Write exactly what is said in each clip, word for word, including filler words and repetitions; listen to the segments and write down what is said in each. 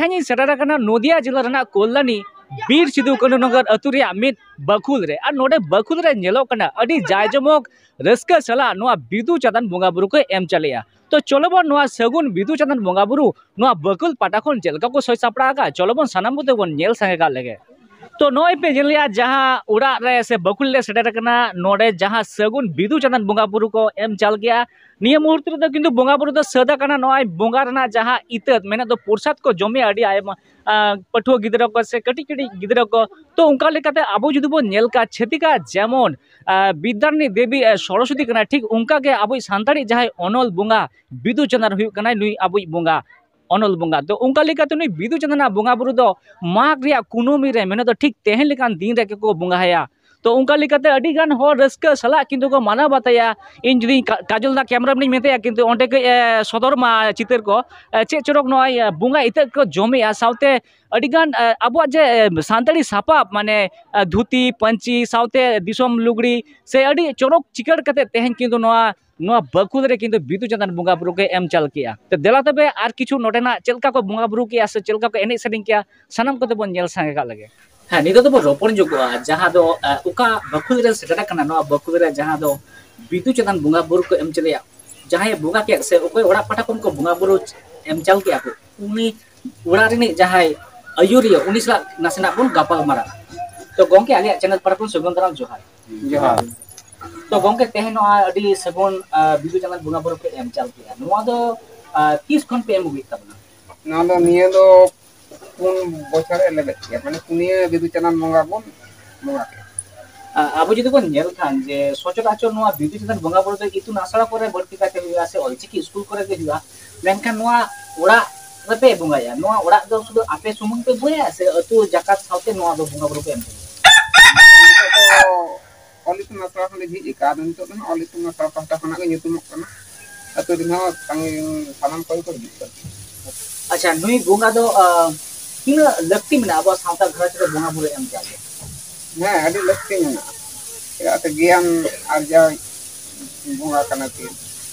ᱛᱮᱦᱮᱧ ᱤᱧ ᱥᱮᱴᱮᱨ ᱟᱠᱟᱱᱟ ᱱᱚᱫᱤᱭᱟ ᱡᱮᱞᱟ ᱨᱮᱱᱟᱜ ᱠᱚᱞᱞᱟᱱᱤ ᱵᱤᱨ ᱥᱤᱫᱩ ᱠᱟᱹᱱᱦᱩ ᱱᱚᱜᱚᱨ ᱟᱹᱛᱩ ᱨᱮᱭᱟᱜ ᱢᱤᱫ ᱵᱟᱹᱠᱷᱩᱞ ᱨᱮ᱾ ᱟᱨ ᱱᱚᱰᱮ ᱵᱟᱹᱠᱷᱩᱞ ᱨᱮ ᱧᱮᱞᱚᱜ ᱠᱟᱱᱟ ᱟᱹᱰᱤ ᱡᱟᱭᱡᱚᱢᱚᱠ ᱨᱟᱹᱥᱠᱟᱹ ᱥᱟᱞᱟᱜ ᱱᱚᱣᱟ ᱵᱤᱫᱩ ᱪᱟᱸᱫᱟᱱ ᱵᱚᱸᱜᱟ ᱵᱩᱨᱩ ᱠᱚ ᱮᱢ ᱪᱟᱞᱮᱜᱼᱟ᱾ ᱛᱚ ᱪᱚᱞᱚ ᱵᱚᱱ ᱱᱚᱣᱟ ᱥᱟᱹᱜᱩᱱ ᱵᱤᱫᱩ ᱪᱟᱸᱫᱟᱱ ᱵᱚᱸᱜᱟ ᱵᱩᱨᱩ ᱱᱚᱣᱟ ᱵᱟᱹᱠᱷᱩᱞ ᱯᱟᱦᱴᱟ ᱠᱷᱚᱱ ᱪᱮᱫ ᱞᱮᱠᱟ ᱠᱚ ᱥᱟᱡᱽ ᱥᱟᱯᱲᱟᱣ ᱟᱠᱟᱫᱼᱟ, ᱪᱚᱞᱚ ᱵᱚᱱ ᱥᱟᱱᱟᱢ ᱠᱚᱛᱮ ᱵᱚᱱ ᱧᱮᱞ ᱥᱟᱸᱜᱮ ᱠᱟᱜ ᱞᱮᱜᱮ᱾ ᱛᱚ ᱱᱚᱜᱼᱚᱭ ᱯᱮ ᱧᱮᱞᱮᱜᱼᱟ, ᱡᱟᱦᱟᱸ ᱚᱲᱟᱜ ᱨᱮ ᱥᱮ ᱵᱟᱹᱠᱷᱩᱞ ᱞᱮ ᱥᱮᱴᱮᱨ ᱟᱠᱟᱱᱟ, ᱱᱚᱰᱮ ᱡᱟᱦᱟᱸ ᱥᱟᱹᱜᱩᱱ ᱵᱤᱫᱩ ᱪᱟᱸᱫᱟᱱ ᱵᱚᱸᱜᱟ ᱵᱩᱨᱩ ᱠᱚ ᱮᱢ ᱪᱟᱞ ᱠᱮᱜᱼᱟ, ᱱᱤᱭᱟᱹ ᱢᱩᱦᱩᱨᱛᱚ ᱨᱮᱫᱚ ᱠᱤᱱᱛᱩ ᱵᱚᱸᱜᱟ ᱵᱩᱨᱩ ᱫᱚ ᱥᱟᱹᱛ ᱟᱠᱟᱱᱟ᱾ ᱱᱚᱜᱼᱚᱭ ᱵᱚᱸᱜᱟ ᱨᱮᱱᱟᱜ ᱡᱟᱦᱟᱸ ᱤᱛᱟᱹᱛ, ᱢᱮᱱᱮᱫ ᱫᱚ ᱯᱨᱚᱥᱟᱫ ᱠᱚ ᱡᱚᱢᱮᱜᱼᱟ ᱟᱹᱰᱤ ᱟᱭᱢᱟ, ᱟᱸ, ᱯᱟᱹᱴᱷᱩᱣᱟᱹ ᱜᱤᱫᱽᱨᱟᱹ ᱠᱚ ᱥᱮ ᱠᱟᱹᱴᱤᱡ ᱠᱟᱹᱴᱤᱡ ᱜᱤᱫᱽᱨᱟᱹ ᱠᱚ᱾ ᱛᱚ ᱚᱱᱠᱟ ᱞᱮᱠᱟᱛᱮ ᱟᱵᱚ ᱡᱩᱫᱤ ᱵᱚᱱ ᱧᱮᱞ ᱠᱟᱜᱼᱟ, ᱪᱷᱟᱹᱛᱤᱠᱟᱜ ᱡᱮᱢᱚᱱ, ᱟᱸ, ᱵᱤᱫᱽᱫᱟᱨᱤᱱᱤ ᱫᱮᱵᱤ, ᱟᱸ, ᱥᱚᱨᱚᱥᱚᱛᱤ ᱠᱟᱱᱟ, ᱴᱷᱤᱠ ᱚᱱᱠᱟ ᱜᱮ ᱟᱵᱚᱭᱤᱡ ᱥᱟᱱᱛᱟᱲᱤᱡ ᱡᱟᱦᱟᱸᱭ ᱚᱱᱚᱞ ᱵᱚᱸᱜᱟ ᱵᱤᱫᱩ ᱪᱟᱸᱫᱟᱱ ᱦᱩᱭᱩᱜ ᱠᱟᱱᱟᱭ ᱱᱩᱭ ᱟᱵᱚᱭᱤᱡ ᱵᱚᱸᱜᱟ, ᱚᱱᱚᱞ ᱵᱚᱸᱜᱟ᱾ ᱛᱚ ᱚᱱᱠᱟ ᱞᱮᱠᱟᱛᱮ ᱱᱩᱭ ᱵᱤᱫᱩ ᱪᱟᱸᱫᱟᱱᱟᱜ ᱵᱚᱸᱜᱟ ᱵᱩᱨᱩ ᱫᱚ ᱢᱟᱜᱽ ᱨᱮᱭᱟᱜ ᱠᱩᱱᱟᱹᱢᱤ ᱨᱮ, ᱢᱮᱱᱮᱫ ᱫᱚ ᱴᱷᱤᱠ ᱛᱮᱦᱮᱧ ᱞᱮᱠᱟᱱ ᱫᱤᱱ ᱨᱮᱜᱮ ᱠᱚ ᱵᱚᱸᱜᱟᱭᱟ᱾ ᱛᱚ ᱚᱱᱠᱟ ᱞᱮᱠᱟᱛᱮ ᱟᱹᱰᱤ ᱜᱟᱱ ᱦᱚᱲ ᱨᱟᱹᱥᱠᱟᱹ ᱥᱟᱞᱟᱜ ᱠᱤᱱᱛᱩ ᱠᱚ ᱢᱟᱱᱟᱣ ᱵᱟᱛᱟᱭᱟ᱾ ᱤᱧ ᱡᱩᱫᱤ ᱠᱟ-, ᱠᱟᱡᱚᱞ ᱫᱟ ᱠᱮᱢᱨᱟ ᱢᱮᱱᱤᱧ ᱢᱮᱛᱟᱭᱟ, ᱠᱤᱱᱛᱩ ᱚᱸᱰᱮ ᱠᱟᱹᱡ, ᱮ, ᱥᱚᱫᱚᱨ ᱢᱟ ᱪᱤᱛᱟᱹᱨ ᱠᱚ, ᱮ, ᱪᱮᱫ ᱪᱚᱨᱚᱠ ᱱᱚᱜᱼᱚᱭ, ᱮ, ᱵᱚᱸᱜᱟ ᱤᱛᱟᱹ ᱠᱚ ᱡᱚᱢᱮᱜᱼᱟ, ᱥᱟᱶᱛᱮ ᱟᱹᱰᱤ ᱜᱟᱱ, ᱮ, ᱟᱵᱚᱣᱟᱜ ᱡᱮ, ᱮ, ᱥᱟᱱᱛᱟᱲᱤ ᱥᱟᱯᱟᱵ, ᱢᱟᱱᱮ, ᱮ, ᱫᱷᱩᱛᱤ, ᱯᱟᱹᱧᱪᱤ, ᱥᱟᱶᱛᱮ ᱫᱤᱥᱚᱢ ᱞᱩᱜᱽᱲᱤ ᱥᱮ ᱟᱹᱰᱤ ᱪᱚᱨᱚᱠ ᱪᱤᱠᱟᱹᱲ ᱠᱟᱛᱮ ᱛᱮᱦᱮᱧ ᱠᱤᱱᱛᱩ ᱱᱚᱣᱟ, ᱱᱚᱣᱟ ᱵᱟᱹᱠᱷᱩᱞ ᱨᱮ ᱠᱤᱱᱛᱩ ᱵᱤᱫᱩ ᱪᱟᱸᱫᱟᱱ ᱵᱚᱸᱜᱟ ᱵᱩᱨᱩ ᱠᱚ ᱮᱢ ᱪᱟᱞ ᱠᱮᱜᱼᱟ᱾ ᱛᱚ ᱫᱮᱞᱟ ᱛᱚᱵᱮ ᱟᱨ ᱠᱤᱪᱷᱩ ᱱᱚᱰᱮᱱᱟᱜ ᱪᱮᱫ ᱞᱮᱠᱟ ᱠᱚ ᱵᱚᱸᱜᱟ ᱵᱩᱨᱩ ᱠᱮᱜᱼᱟ ᱥᱮ ᱪᱮᱫ ᱞᱮᱠᱟ ᱠᱚ ᱮᱱᱮᱡ ᱥᱮᱨᱮᱧ ᱠᱮᱜᱼᱟ, ᱥᱟᱱᱟᱢ ᱠᱚᱛᱮ ᱵᱚᱱ ᱧᱮᱞ ᱥᱟᱸᱜᱮ ᱠᱟᱜ ᱞᱮᱜᱮ᱾ ᱦᱮᱸ, ᱱᱤᱛᱚᱜ ᱫᱚᱵᱚᱱ ᱨᱚᱯᱚᱲ ᱧᱚᱜᱚᱜᱼᱟ, ᱡᱟᱦᱟᱸ ᱫᱚ, ᱮ, ᱚᱠᱟ ᱵᱟᱹᱠᱷᱩᱞ ᱨᱮ ᱥᱮᱴᱮᱨ ᱟᱠᱟᱱᱟ, ᱱᱚᱣᱟ ᱵᱟᱹᱠᱷᱩᱞ ᱨᱮ ᱡᱟᱦᱟᱸ ᱫᱚ ᱵᱤᱫᱩ ᱪᱟᱸᱫᱟᱱ ᱵᱚᱸᱜᱟ ᱵᱩᱨᱩ ᱠᱚ ᱮᱢ ᱪᱟᱞᱮᱭᱟ, ᱡᱟᱦᱟᱸᱭ ᱵᱚᱸᱜᱟ ᱠᱮᱫ ᱥᱮ ᱚᱠᱚᱭ ᱚᱲᱟᱜ ᱯᱟᱦᱴᱟ ᱠᱷᱚᱱ ᱠᱚ ᱵᱚᱸᱜᱟ ᱵᱩᱨᱩ ᱮᱢ ᱪᱟᱞ ᱠᱮᱜᱼᱟ ᱠᱚ, ᱩᱱᱤ ᱚᱲᱟᱜ ᱨᱤᱱᱤᱡ ᱡᱟᱦᱟᱸᱭ ᱟᱹᱭᱩᱨᱤᱭᱟᱹ, ᱩᱱᱤ ᱥᱟᱞᱟᱜ ᱱᱟᱥᱮᱱᱟᱜ ᱵᱚᱱ ᱜᱟᱯᱟᱞ ᱢᱟᱨᱟᱜᱼᱟ᱾ ᱛᱚ ᱜᱚᱝᱠᱮ, ᱟᱞᱮᱭᱟᱜ ᱪᱮᱱᱮᱞ ᱯᱟᱦᱴᱟ ᱠᱷᱚᱱ ᱥᱟᱹᱜᱩᱱ ᱫᱟᱨᱟᱢ ᱡᱚᱦᱟᱨ᱾ ᱡᱚᱦᱟᱨ᱾ ᱛᱚ ᱜᱚᱝᱠᱮ, ᱛᱮᱦᱮᱧ ᱱᱚᱣᱟ ᱟᱹᱰᱤ ᱥᱟᱹᱜᱩᱱ, ᱟ, ᱵᱤᱫᱩ ᱪᱟᱸᱫᱟᱱ ᱵᱚᱸᱜᱟ ᱵᱩᱨᱩ ᱯᱮ ᱮᱢ ᱪᱟᱞ ᱠᱮᱜᱼᱟ, ᱱᱚᱣᱟ ᱫᱚ, ᱟ, ᱛᱤᱥ ᱠᱷᱚᱱ ᱯᱮ ᱮᱢ ᱟᱹᱜᱩᱭᱮᱫ ᱛᱟᱵᱚᱱᱟ? ᱱᱚᱣᱟ ᱫᱚ ᱱᱤᱭᱟᱹ ᱫᱚ ᱯᱩᱱ ᱵᱚᱪᱷᱚᱨ ᱮ ᱞᱮᱵᱮᱫ ᱠᱮᱫᱟ, ᱢᱟᱱᱮ ᱯᱩᱱᱭᱟᱹ ᱵᱤᱫᱩ ᱪᱟᱸᱫᱟᱱ ᱵᱚᱸᱜᱟ ᱵᱚᱱ ᱵᱚᱸᱜᱟ ᱠᱮᱫᱟ᱾ ᱟ-, ᱟᱵᱚ ᱡᱩᱫᱤ ᱵᱚᱱ ᱧᱮᱞ ᱠᱷᱟᱱ ᱡᱮ ᱥᱚᱪᱚᱨᱟᱪᱚᱨ ᱱᱚᱣᱟ ᱵᱤᱫᱩ ᱪᱟᱸᱫᱟᱱ ᱵᱚᱸᱜᱟ ᱵᱩᱨᱩ ᱫᱚ ᱤᱛᱩᱱ ᱟᱥᱲᱟ ᱠᱚᱨᱮ ᱵᱟᱹᱲᱛᱤ ᱠᱟᱭᱛᱮ ᱦᱩᱭᱩᱜᱼᱟ ᱥᱮ ᱚᱞᱪᱤᱠᱤ ᱥᱠᱩᱞ ᱠᱚᱨᱮ ᱜᱮ ᱦᱩᱭᱩᱜᱼᱟ, ᱢᱮᱱᱠᱷᱟᱱ ᱱᱚᱣᱟ ᱚᱲᱟᱜ ᱨᱮᱯᱮ ᱵᱚᱸᱜᱟᱭᱟ, ᱱᱚᱣᱟ ᱚᱲᱟᱜ ᱫᱚ ᱥᱩᱫᱷᱩ ᱟᱯᱮ ᱥᱩᱢᱩᱝ ᱯᱮ ᱵᱚᱸᱜᱟᱭᱟ ᱥᱮ ᱟᱹᱛᱩ ᱡᱟᱠᱟᱛ ᱥᱟᱶᱛᱮ ᱱᱚᱣᱟ ᱫᱚ ᱵᱚᱸᱜᱟ ᱵᱩᱨᱩ ᱯᱮ ᱮᱢ ᱛᱟᱵᱚᱱᱟ? ᱱᱤᱛᱚᱜ ᱫᱚ ᱚᱞ ᱤᱛᱩᱱ ᱟᱥᱲᱟ ᱠᱷᱚᱱ ᱞᱮ ᱡᱷᱤᱡ ᱟᱠᱟᱫᱼᱟ, ᱟᱫᱚ ᱱᱤᱛᱚᱜ ᱫᱚ ᱦᱟᱸᱜ ᱚᱞ ᱤᱛᱩᱱ ᱟᱥᱲᱟ ᱯᱟᱦᱴᱟ ᱠᱷᱚᱱᱟᱜ ᱜᱮ ᱧᱩᱛᱩᱢᱚᱜ ᱠᱟᱱᱟ᱾ ᱟᱹᱛᱩ ᱨᱮᱱ ᱦᱚᱸ ᱥᱟᱸᱜᱮ ᱥᱟᱱᱟᱢ ᱠᱚᱜᱮ ᱠᱚ ᱦᱤᱡᱩᱜ ᱠᱟᱱᱟ᱾ ᱟᱪᱪᱷᱟ, ᱱᱩᱭ ᱵᱚᱸᱜᱟ ᱫᱚ, ᱟ, ᱛᱤᱱᱟᱹᱜ ᱞᱟᱹᱠᱛᱤ ᱢᱮᱱᱟᱜᱼᱟ ᱟᱵᱚᱣᱟᱜ ᱥᱟᱶᱛᱟ ᱜᱷᱟᱨᱚᱸᱡᱽ ᱨᱮ ᱵᱚᱸᱜᱟ ᱵᱩᱨᱩ ᱮᱢ ᱪᱟᱞ ᱫᱚ? ᱦᱮᱸ, ᱟᱹᱰᱤ ᱞᱟᱹᱠᱛᱤ ᱢᱮᱱᱟᱜᱼᱟ᱾ ᱪᱮᱫᱟᱜ ᱥᱮ ᱜᱮᱭᱟᱱ ᱟᱨᱡᱟᱣ ᱵᱚᱸᱜᱟ ᱠᱟᱱᱟ ᱠᱤᱱ,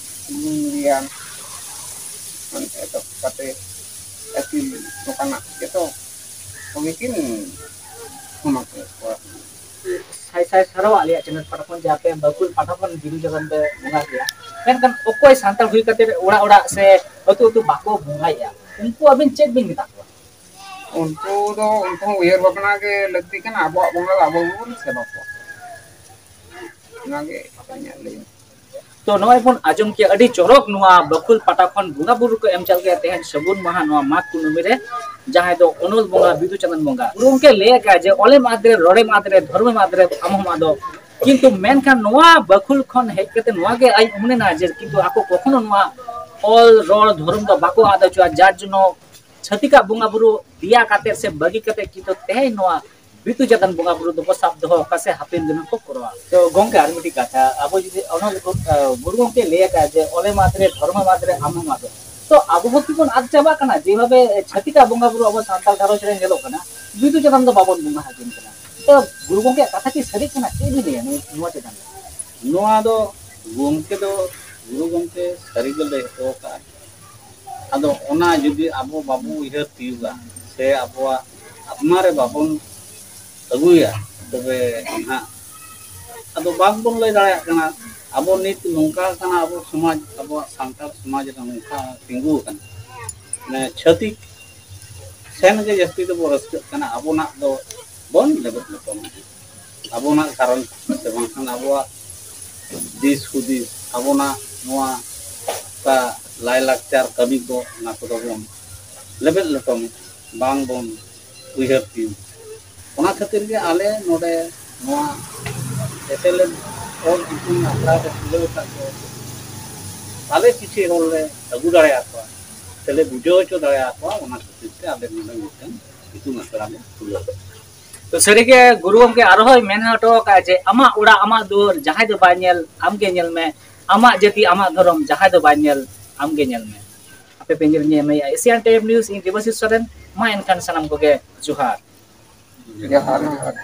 ᱜᱩᱱ ᱜᱮᱭᱟᱱ ᱠᱷᱚᱱ ᱮᱛᱚᱦᱚᱵ ᱠᱟᱛᱮ ᱟᱹᱠᱤᱞ ᱱᱚᱝᱠᱟᱱᱟᱜ ᱡᱚᱛᱚ ᱠᱚᱜᱮ ᱠᱤᱱ ᱮᱢᱟ ᱠᱚᱣᱟ᱾ ᱥᱟᱭ ᱥᱟᱭ ᱥᱟᱨᱦᱟᱣ ᱟᱞᱮᱭᱟᱜ ᱪᱮᱱᱮᱞ ᱯᱟᱦᱴᱟ ᱠᱷᱚᱱ ᱡᱮ ᱟᱯᱮ ᱵᱟᱹᱠᱩᱞ ᱯᱟᱦᱴᱟ ᱠᱷᱚᱱ ᱵᱤᱫᱩ ᱪᱟᱸᱫᱟᱱ ᱯᱮ ᱵᱚᱸᱜᱟ ᱠᱮᱭᱟ, ᱢᱮᱱᱠᱷᱟᱱ ᱚᱠᱚᱭ ᱥᱟᱱᱛᱟᱲ ᱦᱩᱭ ᱠᱟᱛᱮ ᱚᱲᱟᱜ ᱚᱲᱟᱜ ᱥᱮ ᱟᱹᱛᱩ ᱟᱹᱛᱩ ᱵᱟᱠᱚ ᱵᱚᱸᱜᱟᱭᱮᱫᱼᱟ, ᱩᱱᱠᱩ ᱟᱹᱵᱤᱱ ᱪᱮᱫ ᱵᱤᱱ ᱢᱮᱛᱟ ᱠᱚᱣᱟ? ᱩᱱᱠᱩ ᱫᱚ, ᱩᱱᱠᱩ ᱦᱚᱸ ᱩᱭᱦᱟᱹᱨ ᱵᱷᱟᱵᱽᱱᱟ ᱜᱮ ᱞᱟᱹᱠᱛᱤ ᱠᱟᱱᱟ᱾ ᱟᱵᱚᱣᱟᱜ ᱵᱚᱸᱜᱟ ᱫᱚ ᱟᱵᱚ ᱜᱮᱵᱚᱱ ᱥᱮᱵᱟ ᱠᱚᱣᱟ᱾ ᱚᱱᱟᱜᱮ ᱤᱧᱟᱹᱜ ᱞᱟᱹᱭ᱾ ᱛᱚ ᱱᱚᱜᱼᱚᱭ ᱵᱚᱱ ᱟᱸᱡᱚᱢ ᱠᱮᱜᱼᱟ, ᱟᱹᱰᱤ ᱪᱚᱨᱚᱠ ᱱᱚᱣᱟ ᱵᱟᱹᱠᱷᱩᱞ ᱯᱟᱦᱴᱟ ᱠᱷᱚᱱ ᱵᱚᱸᱜᱟ ᱵᱩᱨᱩ ᱠᱚ ᱮᱢ ᱪᱟᱞ ᱠᱮᱜᱼᱟ ᱛᱮᱦᱮᱧ ᱥᱟᱹᱜᱩᱱ ᱢᱟᱦᱟ ᱱᱚᱣᱟ ᱢᱟᱜᱽ ᱠᱩᱱᱟᱹᱢᱤ ᱨᱮ, ᱡᱟᱦᱟᱸᱭ ᱫᱚ ᱚᱱᱚᱞ ᱵᱚᱸᱜᱟ ᱵᱤᱫᱩ ᱪᱟᱸᱫᱟᱱ ᱵᱚᱸᱜᱟ᱾ ᱜᱩᱨᱩ ᱜᱚᱢᱠᱮ ᱞᱟᱹᱭ ᱟᱠᱟᱫᱼᱟ ᱡᱮ, "ᱚᱞᱮᱢ ᱟᱫ ᱨᱮ, ᱨᱚᱲᱮᱢ ᱟᱫ ᱨᱮ, ᱫᱷᱚᱨᱢᱮᱢ ᱟᱫ ᱨᱮ, ᱟᱢ ᱦᱚᱸᱢ ᱟᱫᱚᱜ᱾" ᱠᱤᱱᱛᱩ ᱢᱮᱱᱠᱷᱟᱱ ᱱᱚᱣᱟ ᱵᱟᱹᱠᱷᱩᱞ ᱠᱷᱚᱱ ᱦᱮᱡ ᱠᱟᱛᱮ ᱱᱚᱣᱟ ᱜᱮ ᱟᱡ ᱢᱚᱱᱮᱱᱟ ᱡᱮ ᱠᱤᱱᱛᱩ ᱟᱠᱚ ᱠᱚᱠᱷᱚᱱᱳ ᱱᱚᱣᱟ ᱚᱞ, ᱨᱚᱲ, ᱫᱷᱚᱨᱚᱢ ᱫᱚ ᱵᱟᱠᱚ ᱟᱫ ᱦᱚᱪᱚᱜᱼᱟ, ᱡᱟᱨ ᱡᱚᱱᱱᱚ ᱪᱷᱟᱹᱛᱤᱠᱟᱜ ᱵᱚᱸᱜᱟ ᱵᱩᱨᱩ ᱫᱮᱭᱟ ᱠᱟᱛᱮ ᱥᱮ ᱵᱟᱹᱜᱤ ᱠᱟᱛᱮ ᱠᱤᱱᱛᱩ ᱛᱮᱦᱮᱧ ᱱᱚᱣᱟ ᱵᱤᱫᱩ ᱪᱟᱸᱫᱟᱱ ᱵᱚᱸᱜᱟ ᱵᱩᱨᱩ ᱫᱚᱠᱚ ᱥᱟᱵ ᱫᱚᱦᱚ ᱟᱠᱟᱫ ᱥᱮ ᱦᱟᱯᱮᱱ ᱫᱤᱱ ᱦᱚᱸᱠᱚ ᱠᱚᱨᱟᱣᱟ᱾ ᱛᱚ ᱜᱚᱝᱠᱮ, ᱟᱨ ᱢᱤᱫᱴᱤᱡ ᱠᱟᱛᱷᱟ, ᱟᱵᱚ ᱡᱩᱫᱤ ᱚᱱᱟ ᱞᱮᱠᱟ, ᱟᱸ, ᱜᱩᱨᱩ ᱜᱚᱝᱠᱮ ᱞᱟᱹᱭ ᱟᱠᱟᱫ ᱡᱮ, "ᱚᱞᱮᱢ ᱟᱫ ᱨᱮ, ᱫᱷᱚᱨᱢᱮᱢ ᱟᱫ ᱨᱮ, ᱟᱢ ᱦᱚᱸᱢ ᱟᱫᱚᱜ᱾" ᱛᱚ ᱟᱵᱚ ᱦᱚᱸ ᱠᱤᱵᱚᱱ ᱟᱫ ᱪᱟᱵᱟᱜ ᱠᱟᱱᱟ? ᱡᱮᱵᱷᱟᱵᱮ ᱪᱷᱟᱹᱛᱤᱠᱟᱜ ᱵᱚᱸᱜᱟ ᱵᱩᱨᱩ ᱟᱵᱚ ᱥᱟᱱᱛᱟᱲ ᱜᱷᱟᱨᱚᱸᱡᱽ ᱨᱮ ᱧᱮᱞᱚᱜ ᱠᱟᱱᱟ, ᱵᱤᱫᱩ ᱪᱟᱸᱫᱟᱱ ᱫᱚ ᱵᱟᱵᱚᱱ ᱵᱚᱸᱜᱟ ᱟᱹᱠᱤᱱ ᱠᱟᱱᱟ᱾ ᱛᱚ ᱜᱩᱨᱩ ᱜᱚᱝᱠᱮᱭᱟᱜ ᱠᱟᱛᱷᱟ ᱠᱤ ᱥᱟᱹᱨᱤᱜ ᱠᱟᱱᱟ? ᱪᱮᱫ ᱵᱤᱱ ᱞᱟᱹᱭᱟ ᱱᱚᱣᱟ, ᱱᱚᱣᱟ ᱪᱮᱛᱟᱱ ᱨᱮ? ᱱᱚᱣᱟ ᱫᱚ ᱜᱚᱝᱠᱮ ᱫᱚ, ᱜᱩᱨᱩ ᱜᱚᱝᱠᱮ ᱥᱟᱹᱨᱤ ᱜᱮ ᱞᱟᱹᱭ ᱦᱚᱴᱚ ᱟᱠᱟᱫᱼᱟ᱾ ᱟᱫᱚ ᱚᱱᱟ ᱡᱩᱫᱤ ᱟᱵᱚ ᱵᱟᱵᱚ ᱩᱭᱦᱟᱹᱨ ᱛᱤᱭᱳᱜᱟ ᱥᱮ ᱟᱵᱚᱣᱟᱜ ᱟᱛᱢᱟ ᱨᱮ ᱵᱟᱵᱚᱱ ᱟᱹᱜᱩᱭᱟ, ᱛᱚᱵᱮ ᱱᱟᱦᱟᱜ ᱟᱫᱚ ᱵᱟᱝᱵᱚᱱ ᱞᱟᱹᱭ ᱫᱟᱲᱮᱭᱟᱜ ᱠᱟᱱᱟ᱾ ᱟᱵᱚ ᱱᱤᱛ ᱱᱚᱝᱠᱟ ᱠᱟᱱᱟ, ᱟᱵᱚ ᱥᱚᱢᱟᱡᱽ, ᱟᱵᱚᱣᱟᱜ ᱥᱟᱱᱛᱟᱲ ᱥᱚᱢᱟᱡᱽ ᱨᱮ ᱱᱚᱝᱠᱟ ᱛᱤᱸᱜᱩ ᱟᱠᱟᱱᱟ, ᱢᱟᱱᱮ ᱪᱷᱟᱹᱛᱤᱠ ᱥᱮᱱ ᱜᱮ ᱡᱟᱹᱥᱛᱤ ᱫᱚᱵᱚ ᱨᱟᱹᱥᱠᱟᱹᱜ ᱠᱟᱱᱟ᱾ ᱟᱵᱚᱱᱟᱜ ᱫᱚ ᱵᱚᱱ ᱞᱮᱵᱮᱫ ᱞᱚᱴᱚᱢᱟ᱾ ᱟᱵᱚᱱᱟᱜ ᱜᱷᱟᱨᱚᱸᱡᱽ ᱥᱮ ᱵᱟᱝᱠᱷᱟᱱ ᱟᱵᱚᱣᱟᱜ ᱫᱤᱥ ᱦᱩᱫᱤᱥ, ᱟᱵᱚᱱᱟᱜ ᱱᱚᱣᱟ ᱚᱠᱟ ᱞᱟᱭᱼᱞᱟᱠᱪᱟᱨ ᱠᱟᱹᱢᱤ ᱠᱚ, ᱚᱱᱟ ᱠᱚᱫᱚ ᱵᱚᱱ ᱞᱮᱵᱮᱫ ᱞᱚᱴᱚᱢ, ᱵᱟᱝ ᱵᱚᱱ ᱩᱭᱦᱟᱹᱨ ᱛᱤᱭᱳᱜ᱾ ᱚᱱᱟ ᱠᱷᱟᱹᱛᱤᱨ ᱜᱮ ᱟᱞᱮ ᱱᱚᱰᱮ ᱱᱚᱣᱟ ᱮᱥᱮᱞᱮᱫ ᱚᱞ ᱤᱛᱩᱱ ᱟᱥᱲᱟ ᱨᱮ ᱠᱷᱩᱞᱟᱹᱣ ᱟᱠᱟᱫ ᱫᱚ ᱟᱞᱮ ᱠᱤᱪᱷᱩ ᱦᱚᱲ ᱞᱮ ᱟᱹᱜᱩ ᱫᱟᱲᱮᱭᱟᱠᱚᱣᱟ, ᱥᱮᱞᱮ ᱵᱩᱡᱷᱟᱹᱣ ᱦᱚᱪᱚ ᱫᱟᱲᱮᱭᱟᱠᱚᱣᱟ, ᱚᱱᱟ ᱠᱷᱟᱹᱛᱤᱨ ᱛᱮ ᱟᱞᱮ ᱱᱚᱰᱮ ᱢᱤᱫᱴᱟᱝ ᱤᱛᱩᱱ ᱟᱥᱲᱟ ᱞᱮ ᱠᱷᱩᱞᱟᱹᱣ ᱠᱮᱫᱟ᱾ ᱛᱚ ᱥᱟᱹᱨᱤᱜᱮ ᱜᱩᱨᱩ ᱜᱚᱢᱠᱮ ᱟᱨᱦᱚᱸᱭ ᱢᱮᱱ ᱦᱚᱴᱚ ᱟᱠᱟᱫᱼᱟ ᱡᱮ, "ᱟᱢᱟᱜ ᱚᱲᱟᱜ, ᱟᱢᱟᱜ ᱫᱩᱣᱟᱹᱨ, ᱡᱟᱦᱟᱸᱭ ᱫᱚ ᱵᱟᱭ ᱧᱮᱞ, ᱟᱢᱜᱮ ᱧᱮᱞ ᱢᱮ, ᱟᱢᱟᱜ ᱡᱟᱹᱛᱤ, ᱟᱢᱟᱜ ᱫᱷᱚᱨᱚᱢ, ᱡᱟᱦᱟᱸᱭ ᱫᱚ ᱵᱟᱭ ᱧᱮᱞ, ᱟᱢᱜᱮ ᱧᱮᱞ ᱢᱮ᱾" ᱟᱯᱮ ᱯᱮ ᱧᱮᱞ ᱧᱟᱢᱮᱭᱟ ᱮᱥᱤᱭᱟᱱ ᱴᱟᱭᱤᱢ ᱱᱤᱭᱩᱡᱽ, ᱤᱧ ᱫᱮᱵᱟᱥᱤᱥ ᱥᱚᱨᱮᱱ᱾ ᱢᱟ ᱮᱱᱠᱷᱟᱱ ᱥᱟᱱᱟᱢ ᱠᱚᱜᱮ ᱡᱚᱦᱟᱨ᱾ ᱡᱚᱦᱟᱨ, ᱡᱚᱦᱟᱨ᱾